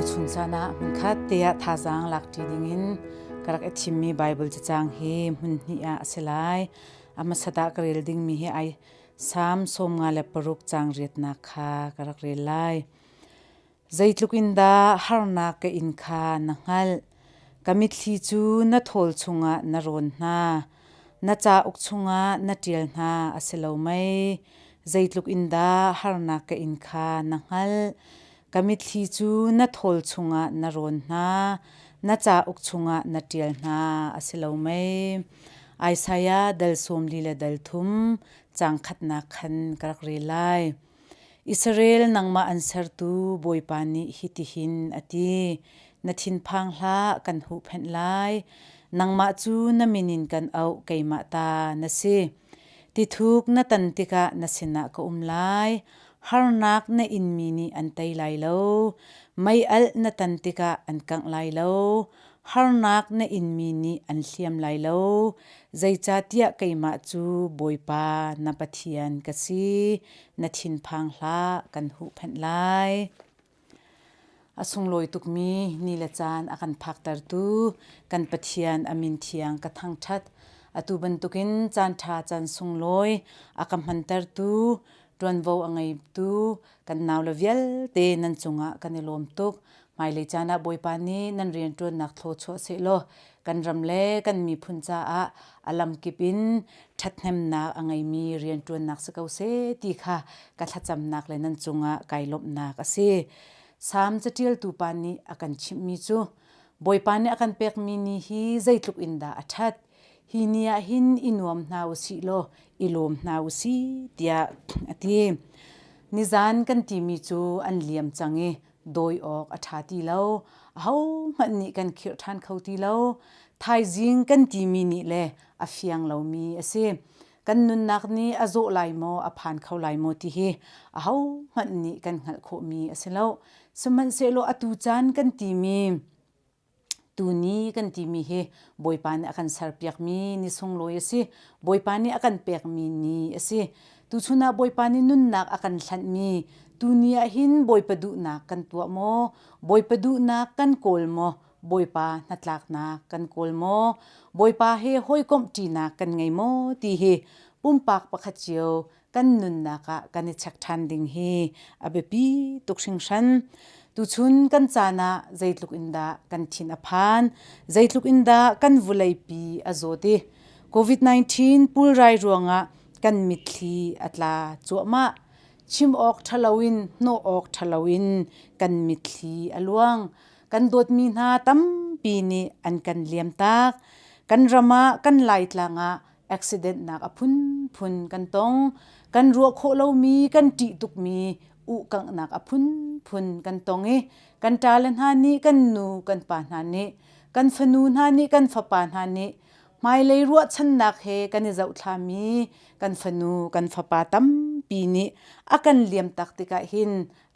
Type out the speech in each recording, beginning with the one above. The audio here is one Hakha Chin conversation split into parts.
Tuchun caan ah hmunkhat te ah thazaang lakṭi dingin ka rak i thimmi Baibal cacang hi hmun hnih ah a si lai. A hmasat ah ka rel dingmi hi ai Salm 56 caang riatnak kha ka rak rel lai. Zeitluk in dah harnak ka in kha na hngalh. Ka mitthli cu na thawl chungah na rawn hna. Na cauk chungah na ṭial hna a si lo mei? Zeitluk in dah harnak ka in kha na hngalh. Ka mitthli cu na thawl chungah na rawn hna. Na cauk chungah na ṭial hna a si lo mei? Isaiah dal sawm li le dal thum caang khatnak khan ka rak rel lai. Israel nangmah an sertu Bawipa nih hitihin a ti: Na thinphang hlah, kan huhphenh lai. Nangmah cu na min in kan auh, keimah ta na si. Tithuk na tan tikah na sinah ka um lai. Harnak na inmi nih an tei lai lo. Mei-alh na tan tikah an kangh lai lo. Harnak na inmi nih an hliam lai lo. Zeicahtiah keimah cu Bawipa na Pathian ka si. Na thinphang hlah, kan huhphenh lai. A sunglawi tukmi ni le caan a kan phaktertu kan Pathian a min thiang ka thangṭhat. Atu bantukin caanṭha caan sunglawi a ka hmantertu, ṭuanvo a ngeitu kan naule vialte nan cungah kan i lawm tuk. Hmailei caan ah Bawipa nih nan rianṭuannak thlaw chuah sehlaw kan ram le kan miphun caah a lamkip in ṭhathnemnak a ngeimi rianṭuannak si ko seh ti kha ka thlacamnak le nan cungah kai lawmhnak a si. Salm caṭialtu pa nih a kan chimhmi cu Bawipa nih a kan pekmi ni hi zeitluk in dah a ṭhat. Hi ni ah hin i nuam hna u sih law i lawm hna u sih tiah a ti. Nizan kan timi cu an liam cang i dawi awk a ṭha ti lo. Ahohmanh nih kan khirh ṭhan kho ti lo. Thaizing kan timi nih le a fiang lomi a si. Kan nunnak nih a zawh lai maw, a phan kho lai maw ti hi ahohmanh nih kan hngalh khawhmi a si lo. Sihmanhsehlaw atu caan kan timi Tuni kan timi hi Bawipa nih a kan serpiakmi ni sunglawi a si. Bawipa nih a kan pekmi ni a si. Tuchun ah Bawipa nih nunnak a kan hlanhmi tuni ah hin Bawipa duhnak kan tuah maw? Bawipa duhnak kan kawl maw? Bawipa hnatlaknak kan kawl maw? Bawipa he hawikomh ṭinak kan ngei maw? ti hi pumpak pakhat cio kan nunnak ah kan i check ṭhan ding hi a biapi tuk hringhran. Tuchun kan caan ah zeitluk in dah kan thin a phan, zeitluk in dah kan vuleipi a zawt i COVID-19 pulrai ruangah kan mitthli a tla cuahmah. Chim awk ṭha loin, hnawh awk ṭha loin kan mitthli a luang. Kan dawtmi hna tampi nih an kan liamtak. Kan ram ah, kan Laitlang ah accident nak a phunphun kan tong. Kan ruah khawh lomi, kan ṭih tukmi uhkanghnak a phunphun kan tong i kan ṭale hna nih, kan nu, kan pa hna nih, kan fanu hna nih, kan fapa hna nih hmailei ruahchannak he kan i zohthlami kan fanu, kan fapa tampi nih a kan liamtak tikah hin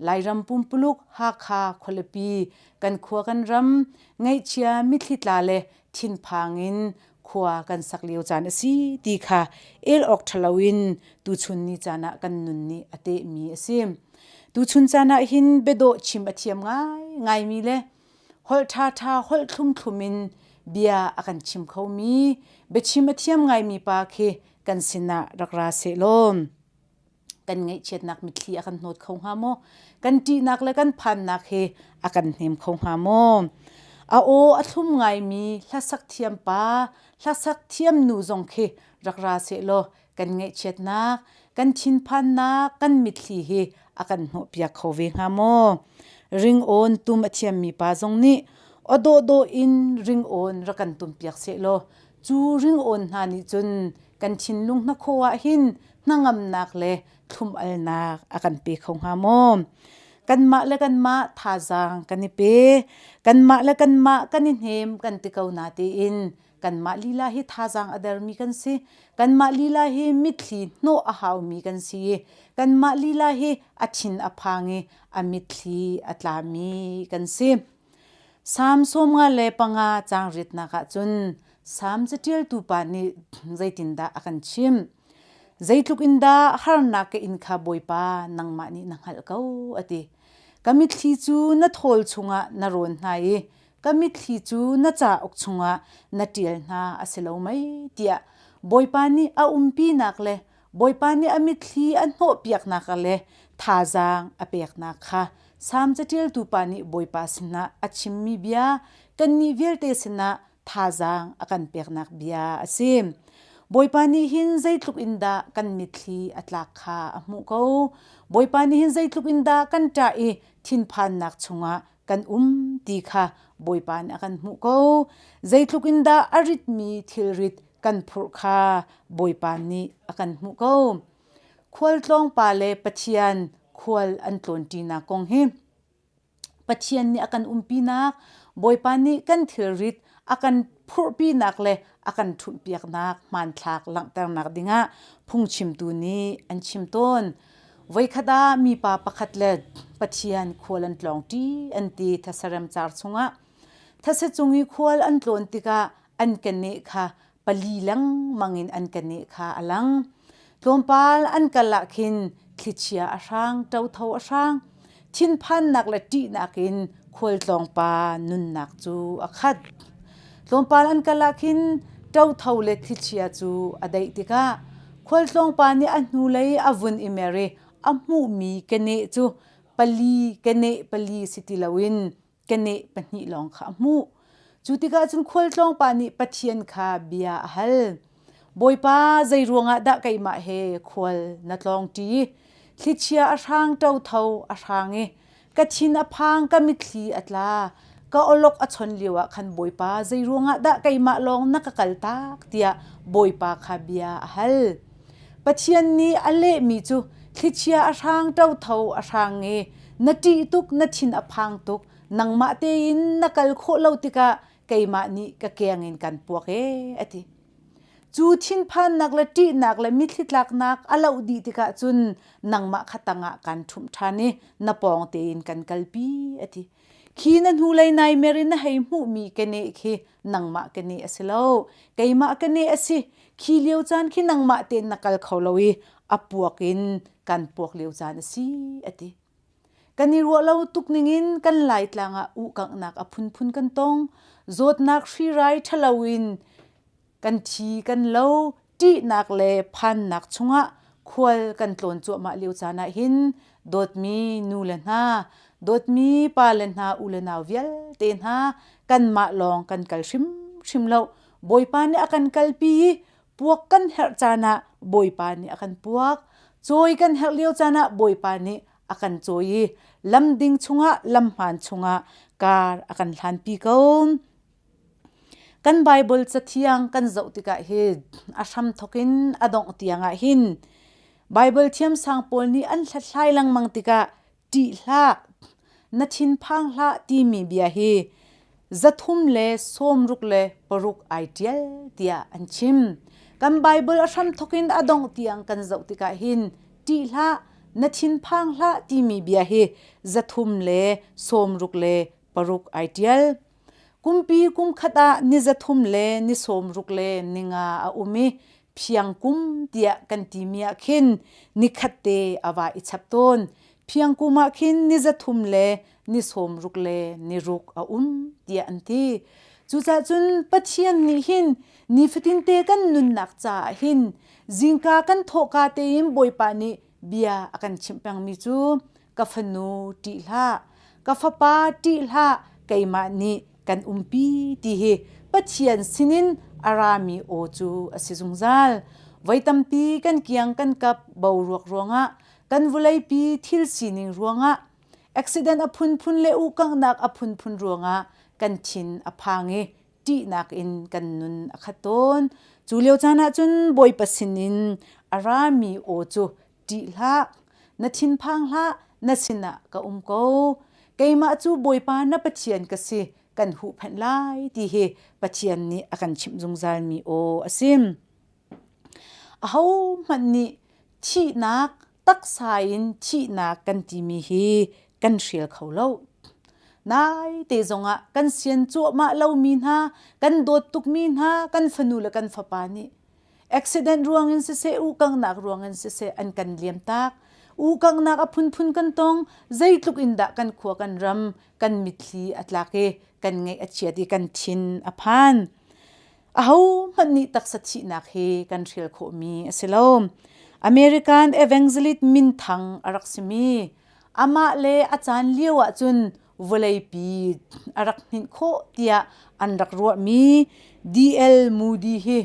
Lairam pumpuluk Hakha khualipi kan khua kan ram ngaihchia mitthli tla le thinphang in khua kan sak lio caan a si ti kha el awk ṭha loin tuchun ni caan ah kan nun nih a tehmi a si. Tuchun caan ah hin biadawh chim a thiam ngaingaimi le holh ṭhaṭha holh thlumthlum in bia a kan chim khomi biachim a thiam ngaimi pa khi kan sinah rak ra sehlaw kan ngaihchiatnak mitthli a kan hnawt kho hnga maw? Kan ṭihnak le kan phannak hi a kan hnem kho hnga maw? A aw a thlum ngaimi hlasak thiam pa, hlasak thiam nu zong khi rak ra sehlaw kan ngaihchiatnak, kan thinphannak, kan mitthli hi a kan hnawhpiak kho ve hnga maw? Ringawn tum a thiammi pa zong nih aw dawhdawh in ringawn rak kan tumpiak sehlaw cu ringawn hna nih cun kan thinlung hnakhaw ah hin hnangamnak le thlum-alnak a kan pe kho hnga maw? Kanmah le kanmah thazaang kan i pe, kanmah le kanmah kan i hnem kan ti ko na tiin kanmah lila hi thazaang a dermi kan si. Kanmah lila hi mitthli hnawh a haumi kan si i kanmah lila hi a thin a phang i a mitthli a tlami kan si. Salm 55 caang riatnak ah cun Salm caṭialtu pa nih zeitindah a kan chimh? Zeitluk in dah harnak ka in kha Bawipa nangmah nih na hngalh ko a ti. Ka mitthli cu na thawl chungah na rawn hna i ka mitthli cu na cauk chungah na ṭial hna a si lo mei tiah Bawipa nih a umpinak le Bawipa nih a mitthli a hnawhpiaknak le thazaang a peknak kha Salm caṭialtu pa nih Bawipa sinah a chimmi bia kannih vialte sinah thazaang a kan peknak bia a si. Bawipa nih hin zeitluk in dah kan mitthli a tlak kha a hmuh ko. Bawipa nih hin zeitluk in dah kan ṭah i thinphannak chungah kan um ti kha Bawipa nih a kan hmuh ko. Zeitluk in dah a ritmi thilrit kan phurh kha Bawipa nih a kan hmuh ko. Khualtlawng pa le Pathian khual an tlawnṭinak kong hi Pathian nih a kan umpinak, Bawipa nih kan thilrit a kan phurhpinak le a kan ṭhumhpiaknak hmanthlak langhternak dingah phungchimtu nih an chim tawn. Voikhat ah mipa pakhat le Pathian khual an tlawngṭi an ti thesarem car chungah. These cung i khual an tlawn tikah an keneh kha pali lengmang in an keneh kha a lang. Tlawmpal an kal ah khin thlichia a hrang, ṭotho a hrang. Thinphannak le ṭihnak in khualtlawng pa nunnak cu a khat. Tlawmpal an kal ah khin ṭotho le thlichia cu a daih tikah khualtlawng pa nih a hnulei a vun i mer i a hmuhmi keneh cu pali keneh pali si ti loin keneh pahnih lawng kha a hmuh. Cu tikah cun khualtlawng pa nih Pathian kha bia a hal. Bawipa, zei ruangah dah keimah he khual na tlawng ṭi? Thlichia a hrang ṭotho a hrang i ka thin a phang, ka mitthli a tla. Ka awlok a chon lioah khan Bawipa, zei ruangah dah keimah lawng na ka kaltak tiah Bawipa kha bia a hal. Pathian nih a lehmi cu thlichia a hrang ṭotho a hrang i na ṭih tuk, na thin a phang tuk, nangmah tein na kal khawh lo tikah keimah nih ka keng in kan puak ee a ti. Cu thinphannak le ṭihnak le mitthli tlaknak a loh dih tikah cun nangmah kha tangah kan ṭhumh ṭhan i na pawng tein kan kalpi a ti. Khi na hnulei nai mer in na hei hmuhmi keneh khi nangmah keneh a si lo, keimah keneh a si. Khi lio caan khi nangmah tein na kal kho lo i a puak in kan puak lio caan a si a ti. Kan i ruah lo tuk ningin kan Laitlang ah uhkanghnak a phunphun kan tong. Zawtnak hrirai ṭhalo in kan thi kan lo, ṭihnak le phannak chungah khual kan tlawn cuahmah lio caan ah hin dawtmi nu le hna, dawtmi pa le hna, u le nau vialte hna kanmah lawng kan kal hrimhrim lo. Bawipa nih a kan kalpi i puak kan herh caan ah Bawipa nih a kan puak. Cawi kan herh lio caan ah Bawipa nih a kan cawi i lam ding chungah lam hmaan chungah kar a kan hlanpi ko. Kan Baibal cathiang kan zoh tikah hi a hram thawk in a dongh tiangah hin Baibal thiamsang pawl nih an hlathlai lengmang tikah ṭih hlah, na thinphang hlah timi bia hi 366 ai ṭial tiah an chim. Kan Baibal a hramthawk in a dongh tiang kan zoh tikah hin ṭih hlah, na thinphang hlah timi bia hi 366 ai ṭial. Kumpi kum khat ah ni 365 a um i phiangkum tiah kan timi ah khin nikhat te a va i chap tawn. Phiangkum ah khin ni 366 a um tiah an ti. Cucaah cun Pathian nih hin nifatinte kan nunnak caah hin zingka kan thawhka tein Bawipa nih bia a kan chimh pengmi cu ka fanu ṭih hlah, ka fapa ṭih hlah, keimah nih kan umpi ti hi Pathian sinin a rami aw cu a si zungzal. Voi tampi kan kiang kan kap boruak ruangah, kan vawleipi thil sining ruangah, accident a phunphun le uhkanghnak a phunphun ruangah kan thin a phang i ṭihnak in kan nun a khat tawn. Cu lio caan ah cun Bawipa sinin a rami aw cu ṭih hlah, na thinphang hlah, na sinah ka um ko. Keimah cu Bawipa na Pathian ka si, kan huhphenh lai ti hi Pathian nih a kan chimh zungzalmi aw a si. Ahohmanh nih thihnak taksa in thihnak kan timi hi kan hrial kho lo. Naite zongah kan sian cuahmah lomi hna, kan dawt tukmi hna, kan fanu le kan fapa nih accident ruangin siseh, uhkangnak ruangin siseh an kan liamtak. Uhkanghnak a phunphun kan tong. Zeitluk in dah kan khua kan ram kan mitthli a tlak i kan ngaih a chiat i kan thin a phan. Ahohmanh nih taksa thihnak hi kan hrial khawhmi a si lo. American evangelist minthang a rak simi amah le a caan lio ahcun vawleipi a rak hninh khawh tiah an rak ruahmi D.L. Moody hi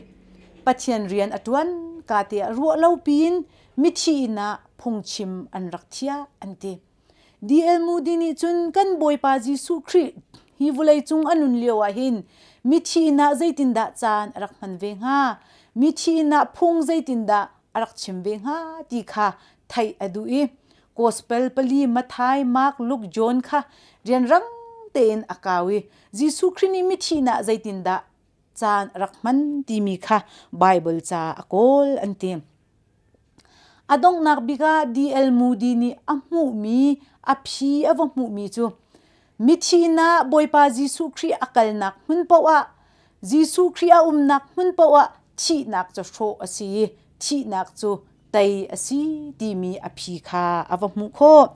Pathian rian a ṭuan ka tiah ruah lo piin mithi inn ah phungchim an rak thiah an ti. D.L. Moody nih cun kan Bawipa Jesuh Khrih hi vawleicung a nun lio ah hin mithi inn ah zeitindah caan a rak hman ve hnga? Mithi inn ah phung zeitindah a rak chim ve hnga ti kha theih a duh i Gospel pali Matthai, Mark, Luke, John kha rianrang tein a kau i Jesuh Khrih nih mithi ah zeitindah caan a rak hman timi kha Bible ca a kawl an ti. A donghnak bik ah D.L. Moody nih a hmuhmi a phi a va hmuhmi cu mithi ah Bawipa Jesuh Khrih a kalnak hmun paoh ah Jesuh Khrih a umnak hmun paoh ah thihnak cu hrawh a si i thihnak cu tei a si timi a phi kha a va hmuh khawh.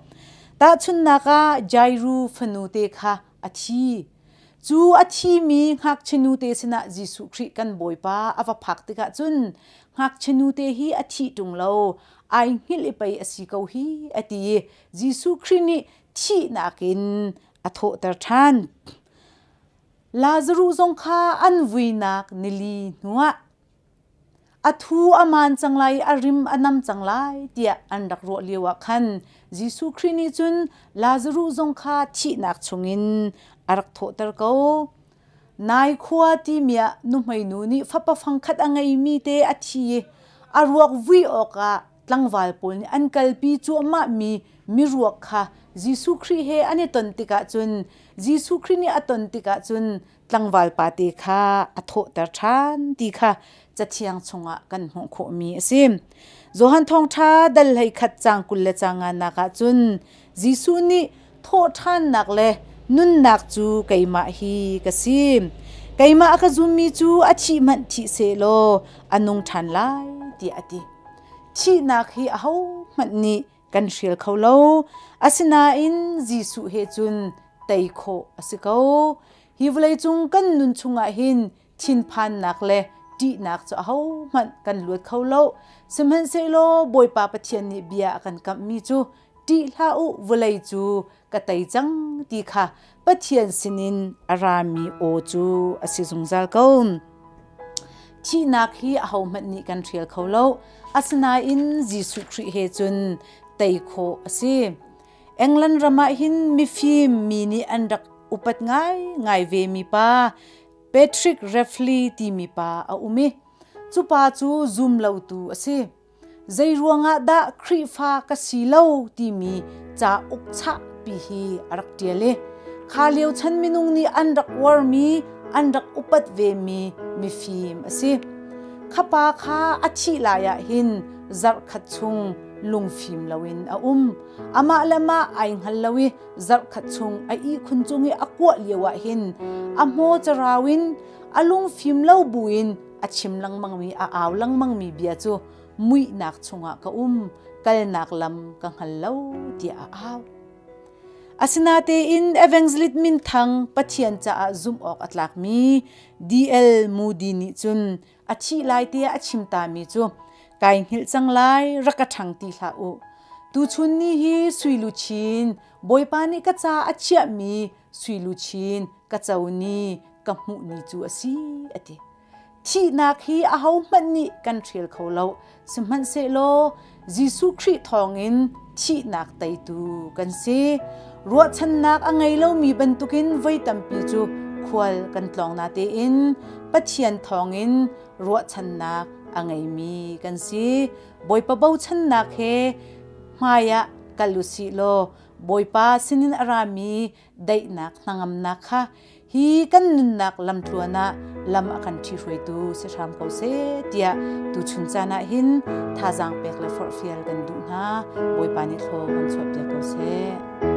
Tahchunhnak ah Jairu fanu te kha a thi. Cu a thimi ngakchia nute sinah Jesuh Khrih kan Bawipa a va phak tikah cun ngakchia nute hi a thih ṭung lo, ai hngilh i pei a si ko hi a ti i Jesuh Khrih nih thihnak in a thawhter ṭhan. Lazaruh zong kha an vuinak nili hnuah a thu a maan cang lai i a rim a nam cang lai tiah an rak ruah lioah khan Jesuh Khrih nih cun Lazaruh zong kha thihnak chungin a rak thawhter ko. Nai khua timi ah nuhmeinu nih fapa fangkhat a ngeimi te a thi i a ruak vui awkah tlangval pawl nih an kalpi cuahmahmi miruak kha Jesuh Khrih he an i ton tikah cun Jesuh Khrih nih a ton tikah cun tlangval pate kha a thawhter ṭhan ti kha Cathiang chungah kan hmuh khawhmi a si. Johan Thawngṭha dal 11 caang 20 le caang nganak ah cun Jesuh nih thawhṭhannak le nunnak cu keimah hi ka si. Keimah a ka zummi cu a thih hmanh thih sehlaw a nung ṭhan lai tiah a ti. Thihnak hi ahohmanh nih kan hrial kho lo. Asinain Jesuh he cun tei khawh a si ko. Hi vawleicung kan nun chungah hin thinphannak le ṭihnak cu ahohmanh kan luat kho lo. Sihmanhsehlaw Bawipa Pathian nih bia a kan kamhmi cu ṭih hlah u vawlei cu ka tei cang ti kha Pathian sinin a rami aw cu a si zungzal ko. Thihnak hi ahohmanh nih kan hrial kho lo. Asinain Jesuh Khrih he cun tei khawh a si. England ram ah hin mifim mi nih an rak upat ngaingai ve mi pa Patrick Refley timi pa a um i cu pa cu zum lotu a si. Zei ruangah dah Khrihfa ka si lo timi cauk chahpi hi a rak ṭial i kha lio chan minung nih an rak uarmi, an rak upat vemi mifim a si. Kha pa kha a thih lai ah hin zarhkhat chung lungfim loin a um. Amah le mah ai hngal lo i zarhkhat chung a ihkhun cung i a kuah lio ah hin a hmaw carau in a lungfim lo buin a chim lengmangmi a au lengmangmi bia cu muihnak chungah ka um kalnak lam ka hngal lo tiah a au. Asinatein evangelist minthang Pathian caah zumh awk a tlakmi D.L. Moody nih cun a thih lai tiah a chim tami cu kai hngilh cang lai rak ka ṭhang ti hlah u. Tuchun ni hi sui luchin Bawipa nih ka ca a chiahmi sui luchin ka co ni ka hmuh ni cu a si a ti. Thihnak hi ahohmanh nih kan hrial kho lo. Sihmanhsehlaw Jesuh Khrih thawngin thihnak teitu kan si. Ruahchannak a ngei lomi bantukin voi tampi cu khual kan tlawng natein Pathian thawngin ruahchannak a ngeimi kan si. Bawipa bochannak he hmaiah kal u sih law Bawipa sinin a rami daihnak hnangamnak kha hi kan nunnak lamtluan ah lam a kan ṭhihruaitu si hram ko seh tiah tuchun caan ah hin thazaang pek le forhfial kan duh hna. Bawipa nih thlaw kan chuahpiak ko seh.